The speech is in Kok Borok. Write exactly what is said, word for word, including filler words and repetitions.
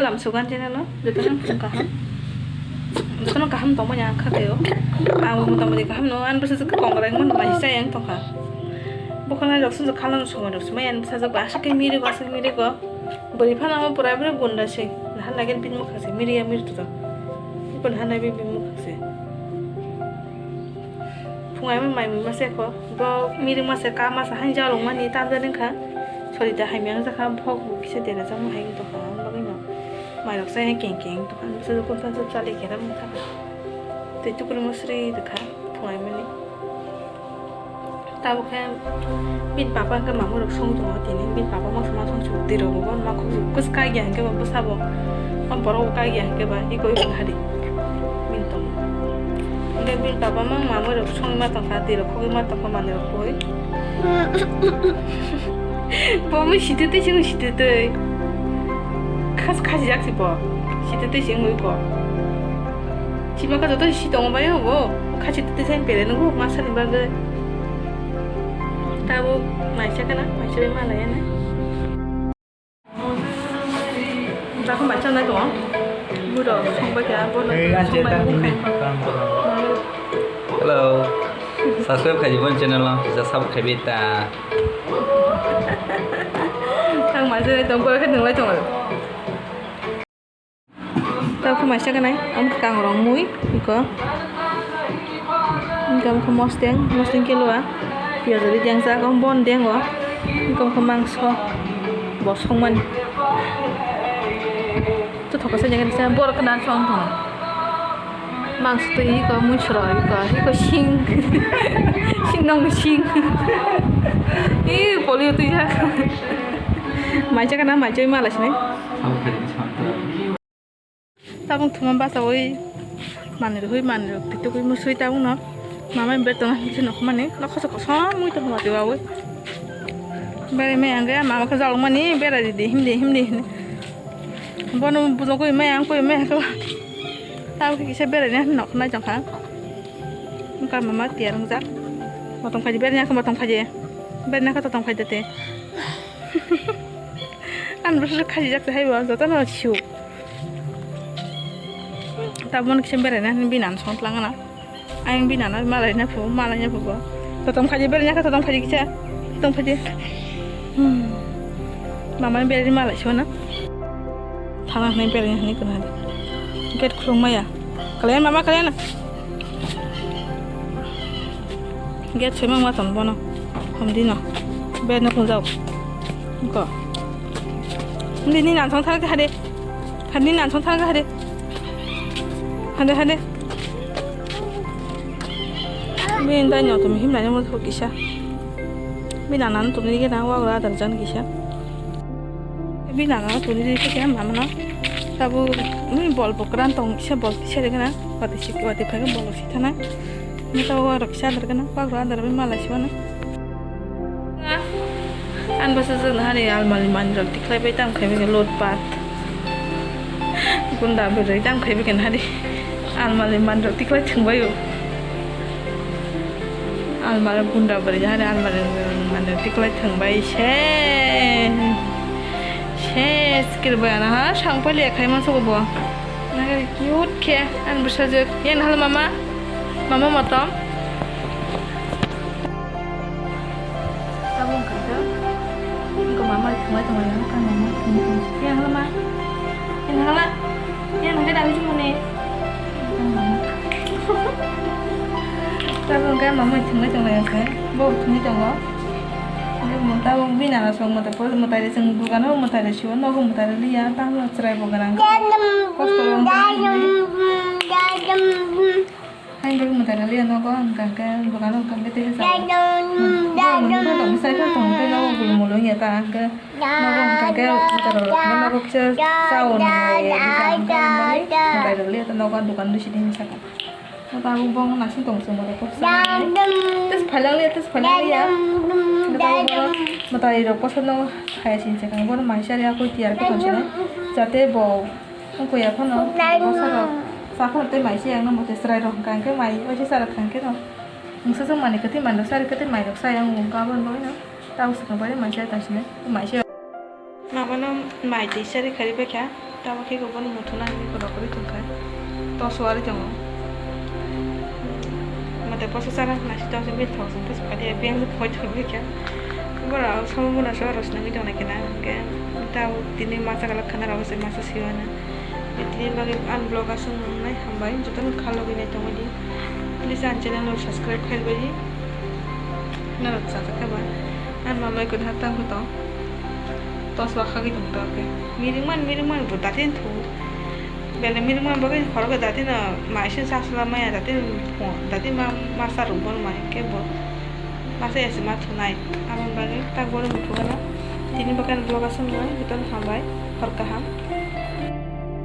Am sugan channel o jotono kaham. Jotono kaham tongmani ang kha khe o. Ang motamoti kaham no, ani bwsajwk kongrai wngmani mai chai ang tongkha. Bokhorok rok swngjak khalano somoi rok swmai ani bwsajwk ba aswk khe mirigo, aswk mirigo. Bwrwi phano amo pura pura gunda se. Nahan lagin bini mwkhang se miriya mirtu to. Iko nahan lagin bini mwkhang se. Phungai mai mai masa kho, bo mirik masa ka masa hain jalong mani tamjani kha. Sorita hai miyang jakha, bok bo kisa dera jakma hai wng tongkha, ang bagwi no mairok sai keng keng wng tongkha, bwsajwk kuntan jwk chali khe ram wng kha. Tei tukurung sri rwkha phungai mani. Tabuk khe bini papa hwnkhe mamui rok song tongo tini, bini papa masa ma song chuk twi rok bo ma khuk kwchwk kai ya hwnkhe ba bwsa bo, ma borok bo kai ya hwnkhe ba iko iko hari. Bini tong. Hwnkhe bini papa mang mamui rok songwi ma tongkha, twi rok khogwi ma tongkha manwi rok khogwi. Bo mui sititwi sititwi. Khas khasi jak si bo. Sititwi singwi ko. Chima ka joto si tongo bai bo. Khasi titwi sai pele nungo masa ni bagwi. Tabuk maisa kana, maisa bai malaya na. Tabuk maisa nai tongo. Buro songbai kha, bono songbai bung khai. Hello. Subscribe khai jibon channel no, ja sub khai bita. Tang maisa nai tongo, buro khe nunglai tongo. Tei khe maisa kanai, ang khe kangrong mui, iko. Ang khe mosteng, mosteng kelua. Piyaj ri deng sa, kong bon deng o. Ang khe mangso, bo songmani. To thoksa jeng sa, bor kana song thong. Mangso twi iko, mui sro iko, iko sing. Sing nong sing. Ih, polio twi jak. Maisa kana, maisa mala sinai. Tabuk thuma bachaui manwi rwui manwi rok twi tugui musui tabukno mamai ber tongna hinwi se nokmani nokha se kosom mui tongma twibaui berai mai ang khe mama khe jalokmani berai ridi himdi himdi hinwi bono bujogwi mai ang koi mai khe tabuk kisa berai nai nokha nai tongkha wngkha mama tiyar wngjak motom khaidi berai nai khe motom khaidi berai nai khe totom khaidi te. Ang bwswk khajijak se hai bo, jotono siyuk. Tabuk kisa berai na, bini nana song tlang na. Ayang bini nana malai na phu, malai na phu bo. Totom khaji berai na kha, totom khaji kisa. Totom khaji. Hmm. Mama ni berai malai sona. Thana hwnwi berai hwnwi kwna di. Gate khulung maya. Kalian mama kalian. Gate soi mang ma tong bono. Hamdi no. Bed no khunjak. Ko. Hamdi ni nana song thang kha de. Hamdi nana song thang kha de. Hade hade. Bini dai no tumi himlai mo kisa. Bini nana no tumi gana wa wa dar jan kisa. Bini nana no tuni ri khe mama no tabuk bini bol bo kwran tong kisa bol kisa ri gana wati si wati phai bol si thana ni tabuk wa rok kisa adar gana bak rok adar bai malai si mano. Ang bwsajwk no hani almari manwi rok tikhlai bai tamo khai bai khe loot pat gunda bwrwi tamo khai bai khe hani almari manwi rok tikhlai thwng bai o. Almari gunda bwrwi jahani almari manwi tiklai thwngbai se. Se skir bai ana ha sangpali khai ma sugo bo. Nagari cute khe ani bwsajwk. Yan hal mama. Mama motom. Tabuk wngkha khe. Wngkha mama thwngbai tongmani, wngkha mama thwngwi tong. Yang lama. Yang lama. Yang hwnkhe dawi chumani. Tabuk wngkha mama thwngbai tonglai khe. Bo thwngwi tongo. Tabuk bini nana song mwtai, mwtai rw chwng dukano mwtai rw siyo, nogo mwtai rw liya, tamo chwrai bo gwnang. Kosto rw wngkha. Haino mwtai rw liya nogo, hwnkha khe dukano hwnkha khe tei sa. Bwsai khe tong tei nogo gulumolo wngya ta, hwnkhe nogo hwnkha khe mwtai rw nogo kisa chao nai mwtai rw liya ta nogo dukan bisi di hinwi saka. Tabuk bo nasing tong se mwtai kok sa. Tes phalang liya, tes phalang liya. Mwtai rok kosa nogo hai sini saka, bono mai sari akoi tiyar khe tong sini. Jate bo Wngkha ya phano, bosaro saphano tei mai se ang no mote chwrai rok hwnkha hwnkhe mai waisa chara thang khe no. Mungsa jwk manwi kwtwi manwi rok chari kwtwi mai rok chaya wng wngkha aboni bagwi no. Tabuk swkang bai mai se tang sini mai se. Mama no Mai twi sari khari bai kha, tamo khe bo bono muthuna hinwi khorok kwrwi tong kha. Toso ari tongo. Mate posa chana khna si toso bil thok song tei padi abi ang phoi thok bai kha. Bora samo mona so aro swnamwi tong nai khe na, hwnkhe tamo tini masa galak khana rok se masa siwana. Tini bagwi ang vlog aswk nai hambai, jotono kha logwi nai tongwi di. Please ang channel no subscribe khai bai di. Norok chajak khe ba ang mamai kwthar tang tong. Tos ba khagwi tong tong khe. Miringman, miringman bo datin thu. Bele miringman bagwi khorok datin no maising sasla maya datin pho, datin ma, masa rok bon mai khe bo. Masa ese ma thunai. Amon bagwi tak boro muthugana. Tini bagwi ang vlog aswk nai, jotono hambai. Hor kaham.